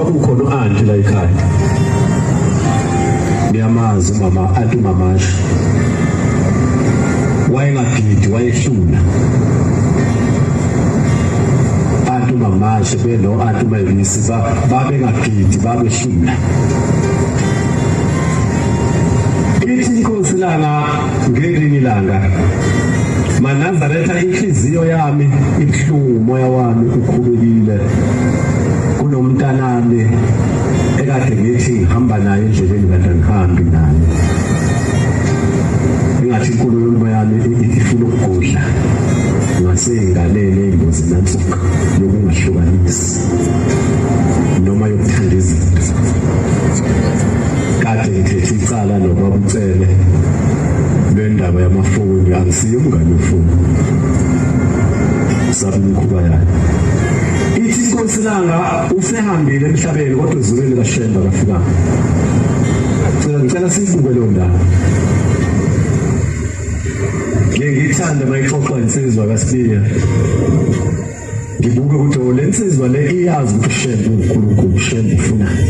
Kwakukhona u-anti la ekhaya, ngiyamazi umama, anti umamasha, wayengagidi, wayehlula. Anti umamasha beno anti umayelisi babengagidi, babehlula. Ithi inkosi langa ngelinye ilanga, maNazaretha, inhliziyo yami ibuhlungu, umoya wami ukhubekile kunomntanami ekade ngithi ngihamba naye endleleni, kanti angihambi naye. Ingathi inkulumo yami ifuna ukugudla ngaseyingaleni eyingozi nansuka yokungahlukanisi noma yokuthanda izinto. Kade ngithethe icala nobabucele lwendaba yamafoni, angisiye umngane wefoni, sabe imikhuba yayo. Ithi inkosi langa usehambile emhlabeni, kodwa ezulwini kaShembe akafikanga. Ngicela siyibuke leyo ndaba. Ngeke ngithande mayixoxwa insizwa kaSibiya, ngibuke ukuthi le nsizwa le iyazi ukuthi uShembe uNkulunkulu, uShembe ufunani.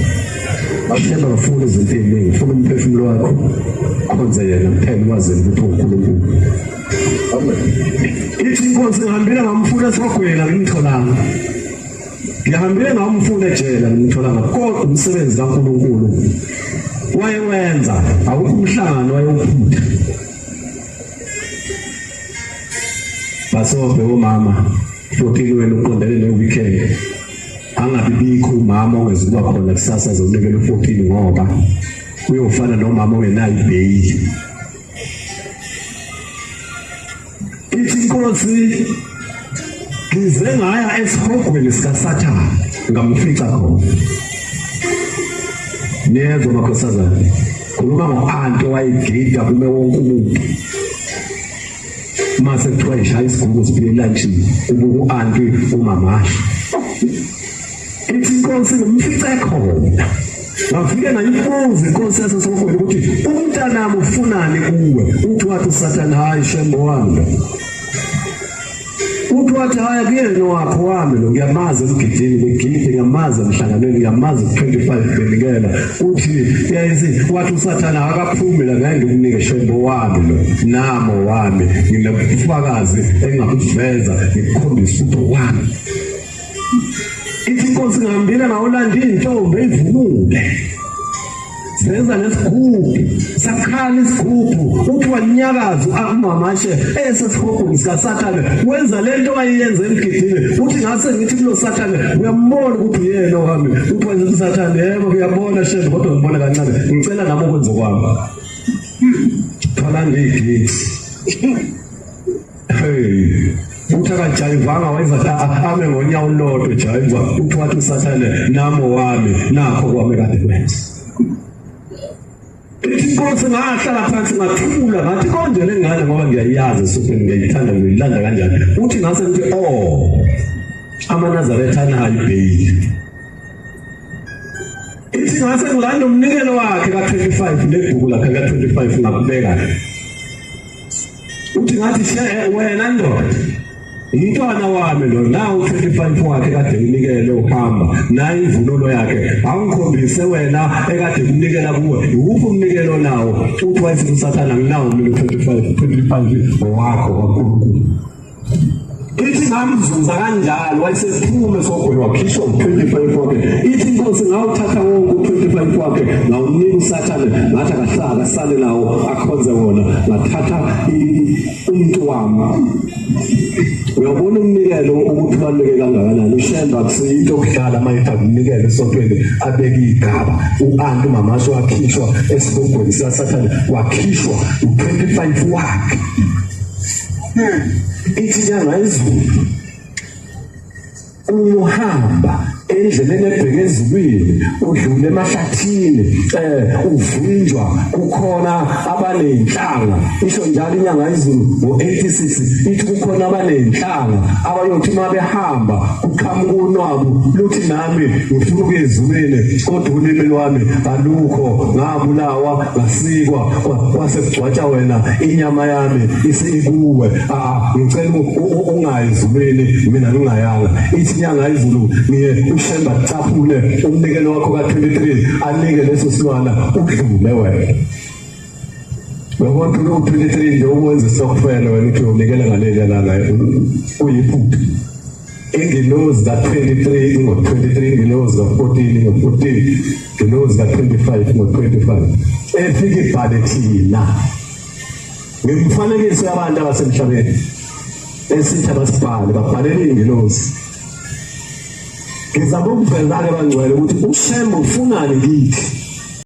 Ushembe akafuni izinto eziningi, ufuna umphefumulo wakho khonze yena kuphela, wazele ukuthi uNkulunkulu. Ithi inkosi ngihambile ngamfuna esihogweni, angimtholanga. Ngihambile ngamfuna ejele, angimtholanga. Kodwa umsebenzi kaNkulunkulu wayewenza, awukho umhlangano wayewuphutha. Basobhe umama 14 wena uqondene ne-weekend, angabi bikho umama ongezukuba khona kusasa azokunikela u-14, ngoba uyofana nomama ongenayo ibheyili. Ithi inkosi ngize ngaya esihogweni sikaSathane ngamfica khona. Niyezwa makhosazane, khuluma ngo-anti owayegida kume wonke umuntu. Mase kuthiwa ishaya isigubu siphile elantshini, ubuka u-anti umamasha. Ithi inkosi ngimfice khona, ngafike ngayibuza inkosi yasesihogweni ukuthi umntanami ufunani kuwe. Uthi wathi uSathane, hayi Shembe wami lo. Uthi wathi hayi kuyena wakho wami lo, ngiyamazi emgidini begide, ngiyamazi emhlanganweni, ngiyamazi ku-25 benikela. Uthi yayithi wathi uSathane akaphumi la, ngeke ngikunike Shembe wami lo, namo wami, nginobufakazi engingakuveza ngikukhombise ukuthi wami. Ithi inkosi ngihambile ngawulanda iy'ntombi ey'vunule, zenza nesigubhu, sakhala isigubhu. Uthi wanyakaza umamashe esesihogweni sikaSathane, wenza lento ayiyenza emgidini. Uthi ngase ngithi kulo Sathane, uyambona ukuthi uyena wami. Uthi wenza uSathane, yebo ngiyabona Shembe, kodwa ngibona kancane, ngicela nami okwenze kwami. Thwalani ngey'gidi. Hey, uthi akajayivanga, wayezathi ame ngonyawo olulodwa ejayiva. Uthi wathi uSathane namo wami, nakho kwami kade kwenza. Ithi inkosi ngahlala phansi ngathula, ngathi konje le ngane ngoba ngiyayazi esutwini, ngiyayithanda, ngiyoyilanda kanjani. Uthi ngase ngithi oh, amaNazaretha anayo ibheyili. Ithi ngase ngilanda umnikelo wakhe ka-25 nebhuku lakhe ka-25 ngakubeka. Uthi ngathi wena ndoda, umntwana wami lo nawu 25 wakhe kade unikele uhamba nayi imvunulo yakhe, awungikhombise wena ekade kunikela kuwe, iwuphi umnikelo nawo? Uthi wayethi uSathane anginawo mina 25, 25 owakho kaNkulunkulu. Ithi ngamzuza kanjalo, wayesephume esogweni wakhishwa u-25 wakhe. Ithi inkosi ngawuthatha wonke u-25 wakhe ngawunika uSathane, ngathi akahlala asale nawo akhonze wona, ngathatha umuntu wami. Uyabona umnikelo ukuthi ubaluleke kangakanani. UShembe akusiyo into yokudlala uma ethi akunikele esontweni abeke igaba. U-anti umamasho wakhishwa esihogweni sikaSathane, wakhishwa u-25 wakhe. Ithi inyanga izulu uhamba endleleni ebheke ezulwini, udlule emahlathini, uvinjwa, kukhona abanenhlanga. Isho njalo inyanga izulu ngo-86, ithi kukhona abanenhlanga abayothi uma behamba kuqhamuka unwabu luthi nami ngifuna ukuya ezulwini, kodwa ulimi lwami alukho, ngabulawa ngasikwa, kwase kugcwatsha wena, inyama yami isikuwe, ngicela ungayi ezulwini mina ngingayanga. Ithi inyanga izulu ngiye uShembe uShembe acaphune umnikelo wakho ka-23 anike leso silwana udlume wena. Uyabona u-23 nje ukwenza isitokfela wena uthi uyonikela ngaleli lana uyiphupha. Ingilozi ka-23 ingo-23, ingilozi ka-14 ingo-14, ingilozi ka-25 ingo-25. Efika ibhale thina ngimfanekiso yabantu abasemhlabeni esithi abasibhale babhalele iy'ngilozi. Ngizama ukuveza-ke bangcwele ukuthi uShembe ufunani kithi.